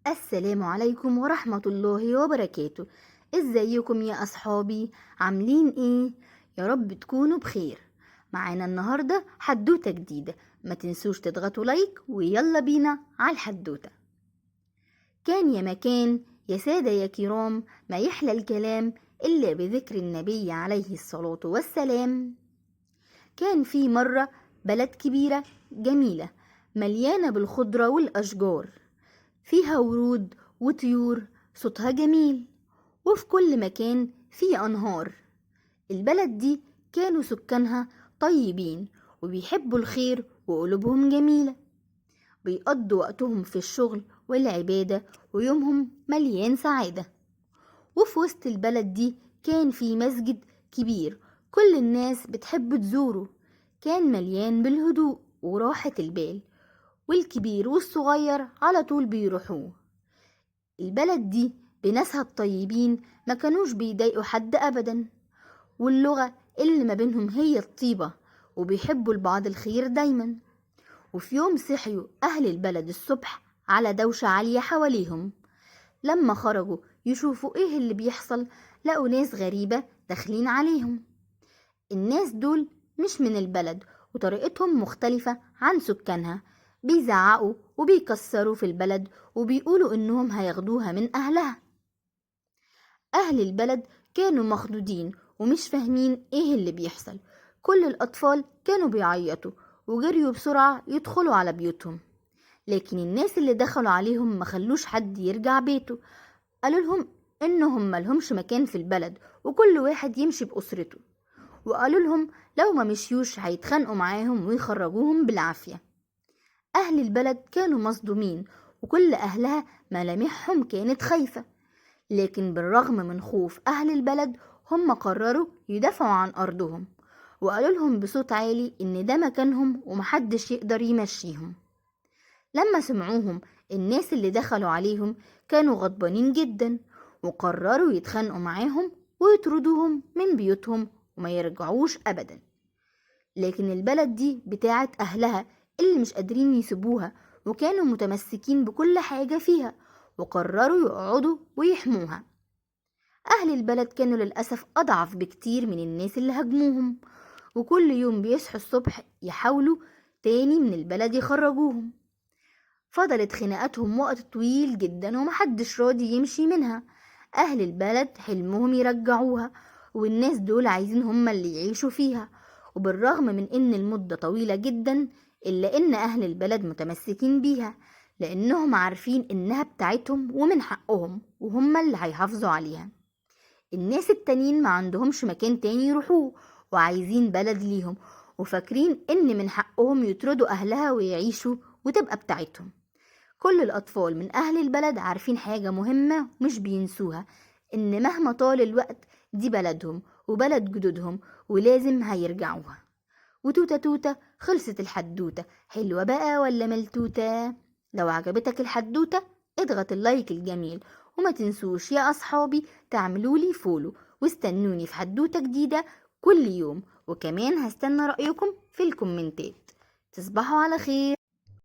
السلام عليكم ورحمة الله وبركاته. ازيكم يا اصحابي؟ عاملين ايه؟ يا رب تكونوا بخير. معانا النهاردة حدوتة جديدة، ما تنسوش تضغطوا like ويلا بينا على الحدوتة. كان يا مكان يا سادة يا كرام، ما يحلى الكلام إلا بذكر النبي عليه الصلاة والسلام. كان في مرة بلد كبيرة جميلة مليانة بالخضرة والأشجار، فيها ورود وطيور صوتها جميل، وفي كل مكان في أنهار. البلد دي كانوا سكانها طيبين وبيحبوا الخير وقلوبهم جميلة، بيقضوا وقتهم في الشغل والعبادة ويومهم مليان سعادة. وفي وسط البلد دي كان في مسجد كبير كل الناس بتحب تزوره، كان مليان بالهدوء وراحة البال، والكبير والصغير على طول بيروحوه. البلد دي بناسها الطيبين ما كانوش بيضايقوا حد أبدا، واللغة اللي ما بينهم هي الطيبة، وبيحبوا لبعض الخير دايما. وفي يوم صحيوا أهل البلد الصبح على دوشة عالية حواليهم. لما خرجوا يشوفوا إيه اللي بيحصل لقوا ناس غريبة داخلين عليهم. الناس دول مش من البلد وطريقتهم مختلفة عن سكانها، بيزعقوا وبيكسروا في البلد وبيقولوا إنهم هياخدوها من أهلها. أهل البلد كانوا مخضوضين ومش فاهمين إيه اللي بيحصل. كل الأطفال كانوا بيعيطوا وجريوا بسرعة يدخلوا على بيوتهم، لكن الناس اللي دخلوا عليهم ما خلوش حد يرجع بيته. قالوا لهم إنهم ملهمش مكان في البلد وكل واحد يمشي بأسرته، وقالوا لهم لو ما مشيوش هيتخانقوا معاهم ويخرجوهم بالعافية. أهل البلد كانوا مصدومين وكل أهلها ملامحهم كانت خايفة، لكن بالرغم من خوف أهل البلد هم قرروا يدافعوا عن أرضهم، وقالوا لهم بصوت عالي إن ده مكانهم ومحدش يقدر يمشيهم. لما سمعوهم الناس اللي دخلوا عليهم كانوا غضبانين جدا، وقرروا يتخانقوا معاهم ويطردوهم من بيوتهم وما يرجعوش أبدا. لكن البلد دي بتاعت أهلها اللي مش قادرين يسيبوها، وكانوا متمسكين بكل حاجة فيها، وقرروا يقعدوا ويحموها. أهل البلد كانوا للأسف أضعف بكتير من الناس اللي هاجموهم، وكل يوم بيصحوا الصبح يحاولوا تاني من البلد يخرجوهم. فضلت خناقاتهم وقت طويل جدا ومحدش راضي يمشي منها. أهل البلد حلمهم يرجعوها، والناس دول عايزين هما اللي يعيشوا فيها. وبالرغم من إن المدة طويلة جدا إلا إن أهل البلد متمسكين بيها، لأنهم عارفين إنها بتاعتهم ومن حقهم وهم اللي هيحافظوا عليها. الناس التانيين ما عندهمش مكان تاني يروحوه وعايزين بلد ليهم، وفاكرين إن من حقهم يطردوا أهلها ويعيشوا وتبقى بتاعتهم. كل الأطفال من أهل البلد عارفين حاجة مهمة مش بينسوها، إن مهما طال الوقت دي بلدهم وبلد جدودهم ولازم هيرجعوها. وتوتة توتة خلصت الحدوتة. حلوة بقى ولا ملتوتة؟ لو عجبتك الحدوتة اضغط ال like الجميل، وما تنسوش يا أصحابي تعملولي follow، واستنوني في حدوتة جديدة كل يوم، وكمان هستنى رأيكم في الكومنتات. تصبحوا على خير.